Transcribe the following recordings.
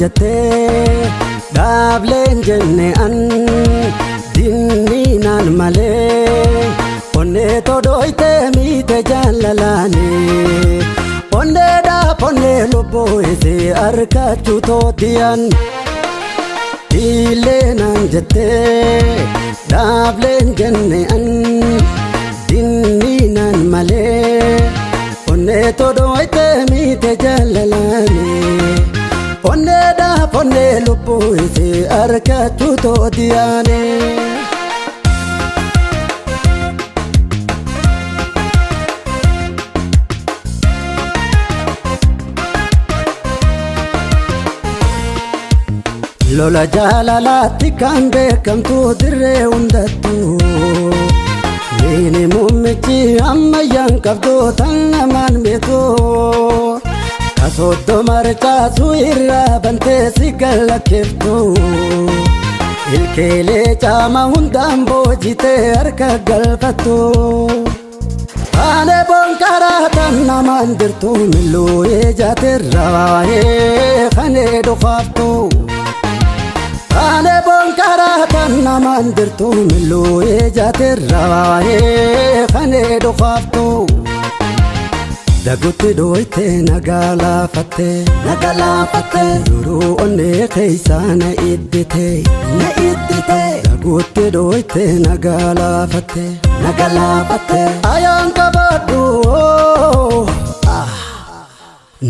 jettee dhaableen jenne an dinniinaan malee onnee todooytee miite jaalalaani onnee dhaaf onnee lubbuu isii arkachuu tootiyan Diileenaan jettee dhaableen jenne an dinniinaan malee onnee todooytee miite jaalalaani onnee dhaaf onnee lubbuu isii arkachuu tootiyaani. Lola jaalalaatti kan beekamtu dirree hundattu Miini muummichi ammayyaan qabdu tan namaan beektu Kasoddoo marcaasuu irraa bantee si gallakkeeftu Ilkeelee caama hundaan boojitee harka galfattu Baanee boonkaraa tan namaan dirtu milluu ijaatirraa kanee dhufaaftu Baanee boonkaraa tan namaan dirtu milluu ijaatirraa kanee dhufaaftu Dagutti dhooytee nagaa laafattee nagaa laafattee duruu onnee keessaa na iddite na iddite Dagutti dhooytee nagaa laafattee nagaa laafattee ayaan qabadhu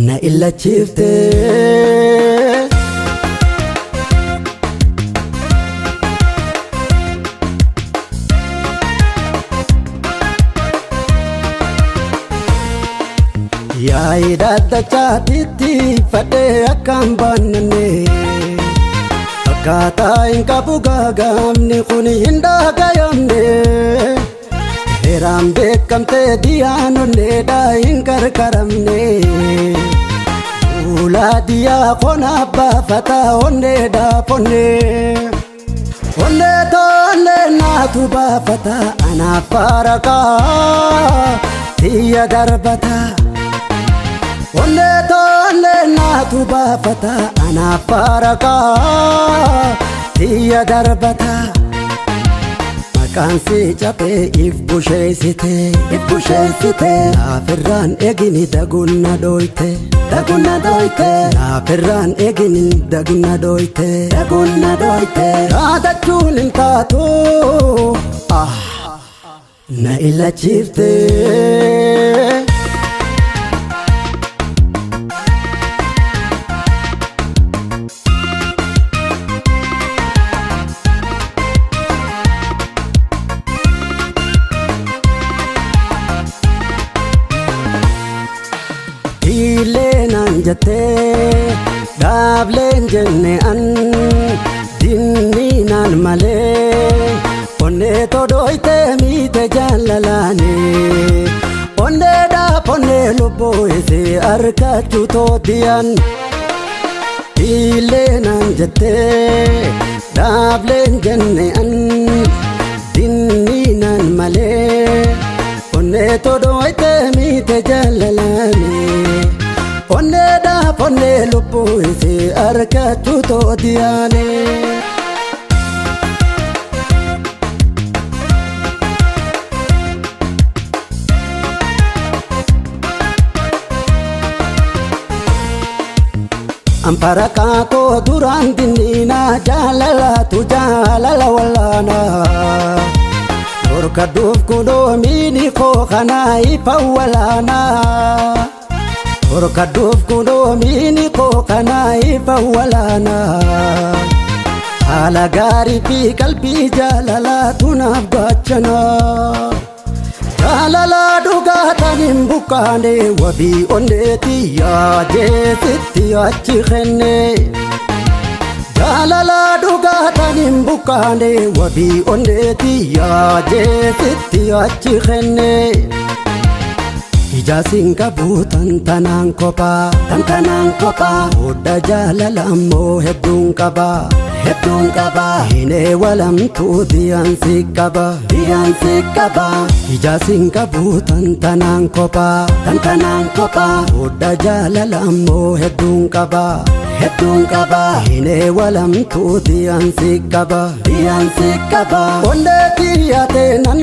na illachiiftee. Yaayi daddachaatitti fadhee akkaan baannanne Akkaataa hin qabu gaagaamni kun hin dhagayamne Heeraan beekamtee diyaan onneedhaa hin qarqaramne Fuula diyaa kona baafataa onneedhaa fonnee Onnee toonnee naatu baafataa anaaf faaraqaa tiyya darbataa Onnee toonnee naatu baafataa anaaf faaraqaa tiyya darbataa Maqaan si caphee if busheessitee if busheessitee naafirraan eegini dagunna dhooyte dagunna dhooyte naafirraan eegini dagunna dhooyte dagunna dhooyte Raadachuun hin taatu na illachiiftee. Diileenaan jettee dhaableen jenne an dinniinaan malee onnee todooytee miite jaalalaani onnee dhaaf onnee lubbuu isii arkachuu tootiyan Diileenaan jettee dhaableen jenne an dinniinaan malee onnee todooytee miite jaalalaani Onnee dhaaf onnee lubbuu isii arkachuu tootiyaani. Amparaqaa koo duraan dinniinaa jaalalaatu jaalala wallaanaa Horkadhuuf kunoo miini koo kanaa ifa walaanaa Horkadhuuf kunoo miini koo kanaa ifa walaanaa Haala gaarii fi qalbii jaalalaatu naaf gaachanaa Jaalala dhugaatan hin buqqaane wabii onneeti yaajeesitti achi kenne Jaalala dhugaatan hin buqqaane wabii onneeti yaajeesitti achi kenne Ijaasin qabu tantanaan kophaa tantanaan kophaa hodha jaalala ammoo hedduun qabaa Hedduun qaba. Hinee walamtuu diyaan si qaba. Diyaan si qaba. Ija siin qabu tantanaan kophaa. Tantanaan kophaa. Hodha jaalala ammoo hedduun qaba. Hedduun qaba. Hinee walamtuu diyaan si qaba. Diyaan si qaba. Onnee xiyyaatee nan.